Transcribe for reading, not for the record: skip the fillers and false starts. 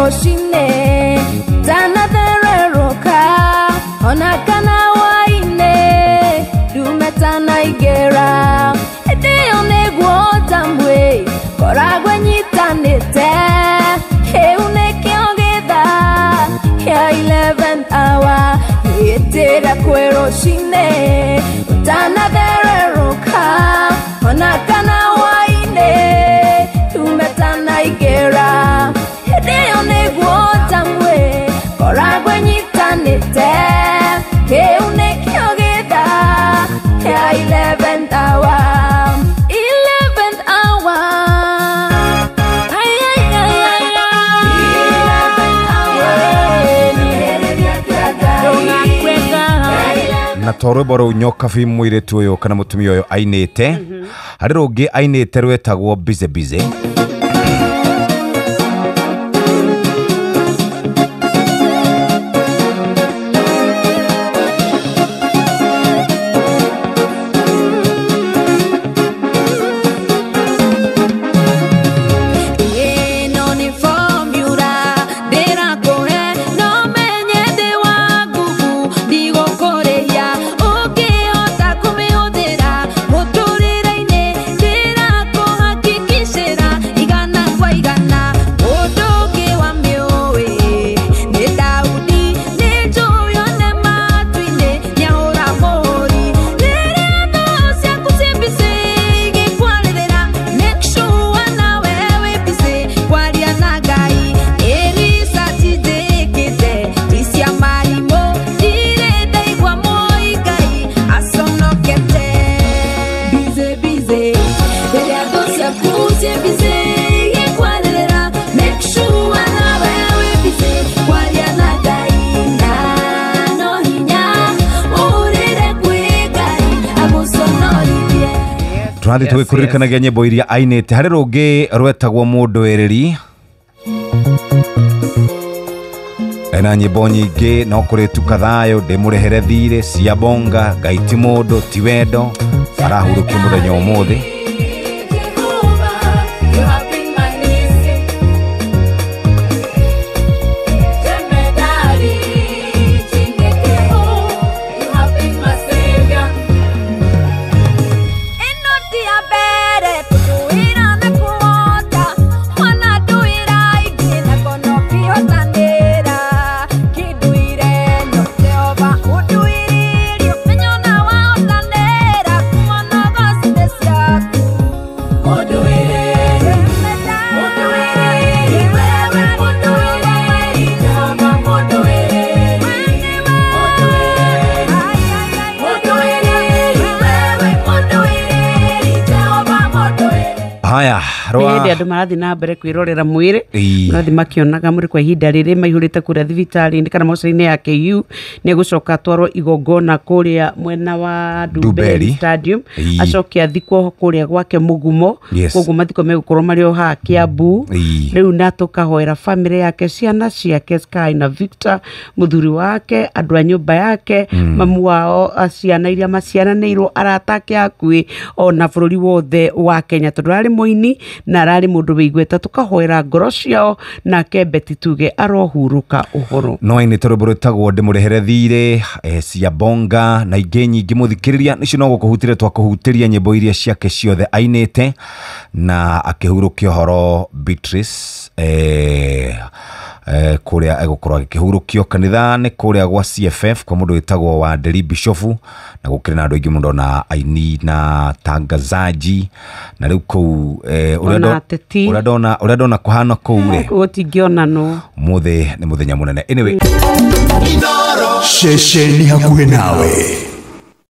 rũcinĩ Tanathererũka ona kana hwaĩ-inĩ Ndume tanaingĩra Hĩndĩ ĩyo nĩguo tambwe Koragwo nyitanĩte Kĩu nĩkĩo gĩthaa kĩa 11th hour Gĩtĩra kwĩ rũcinĩ Ũtanathererũka ona kana hwaĩ-inĩ Ndume tanaingĩra Hĩndĩ ĩyo nĩguo tambwe Koragwo nyitanĩte Kĩu nĩkĩo gĩthaa kĩa 11th hour 11th hour Ay, ay, ay, ay, ay. 11th hour Na to rwĩmbo rũu Nyokabi mũirĩtu ũyũ kana mũtumia ũyũ ainĩte harĩ rũngĩ ainĩte rwetagwo Busy Busy. Ĩno nĩ formula ndĩrakũhe no menye ndĩ wa nguvu ndigũkũrĩhia ũngĩhota kũmĩhũthĩra mũtũrĩre-inĩ ndĩrakũhakikicĩra igana kwa igana mũndũ ũngĩ wa mĩũĩ nĩ Daudi nĩ njũĩ one matu-inĩ nĩahũra mũhũri rĩrĩa thũ ciaku ciĩ busy igĩkwarĩrĩra make sure nawe wĩ busy kwaria na Ngai nĩ research njĩkĩte ti cia marimũ ndirĩ ndaigua mũigai aconokete busy busy rĩrĩa thũ ciaku ciĩ busy igĩkwarĩrĩra make sure nawe wĩ busy kwaria na Ngai na no hinya ũrĩre kwĩ Ngai agũconorithie. Tũrathiĩ tũgĩkũririkanagia nyĩmbo iria ainĩte harĩ rũngĩ rwetagwo mũndũ ĩrĩri ena nyĩmbo nyingĩ no kũrĩ tuka thayũ ndĩmũrĩhere thirĩ cia bonga Ngai ti mũndũ ti wendo arahurũkio mũthenya ũmũthĩ. Jehovah, you have been my Nissi. Jemedari, Chineke-o, you have been my savior. Ĩno ti ya mbere kũndũĩra na kũhota, wana ndũĩra ingĩ na kono kĩhotanĩra. Kĩnduire no Jehova ũnduĩrĩrie ũmenyo na wahotanĩra kuma na ciaku. Mũndũĩrĩri, mũndũĩrĩri, wewe mũndũĩrĩri, Jehova mũndũĩrĩri. Mũndũĩrĩri, wewe mũndũĩrĩri, Jehova mũndũĩrĩri. Haya rwa Nĩ hĩndĩ andũ marathiĩ na mbere kwĩrorera mwĩrĩ Ĩĩ. marathiĩ makĩonaga mũrĩ kwa ihinda rĩrĩ maihũrĩte kũrĩa thibitarĩ-inĩ kana mocarĩ-inĩ ya KU nĩ egũcoka atwarwo igongona kũrĩa mwena wa Dumberi. Dumberi Stadium Ĩĩ. acoke athikwo kũrĩa gwake Mũgumo Yes. koguo mathiko megũkorwo marĩ o haha Kiambu Ĩĩ. rĩu na tũkahoera famĩlĩ yake ciana ciake Sky na Victor mũthuri wake andũ a nyũmba yake mamu wao ciana iria maciaranĩirwo arata ake hakuhĩ ona bũrũri wothe wa Kenya tondũ ararĩ mũini na ararĩ mũndũ wĩ igweta tũkahoera ngoro ciao nake Betty tuge arohurũka ũhoro. No ainĩte rwĩmbo rwĩtagwo ndĩmũrĩhere thirĩ cia bonga na ingĩ nyingĩ mũthikĩrĩria nĩcio no gũkũhutĩria twakũhutĩria nyĩmbo iria ciake ciothe ainĩte na akĩhurũkia ũhoro Beatrice kũrĩa egũkorwo agĩkĩhurũkio kanitha nĩ kũrĩa gwa CFF kwa mũndũ wĩtagwo Wanderi Bishofu na gũkĩrĩ na andũ aingĩ mũno na aini na tangazaji na rĩu kũu Ona ateti. ũrĩa ndona kũhana kũu rĩ Gũtingĩonanwo. Ũmũthĩ nĩ mũthenya mũnene anyway. Ceceni hakuhĩ nawe.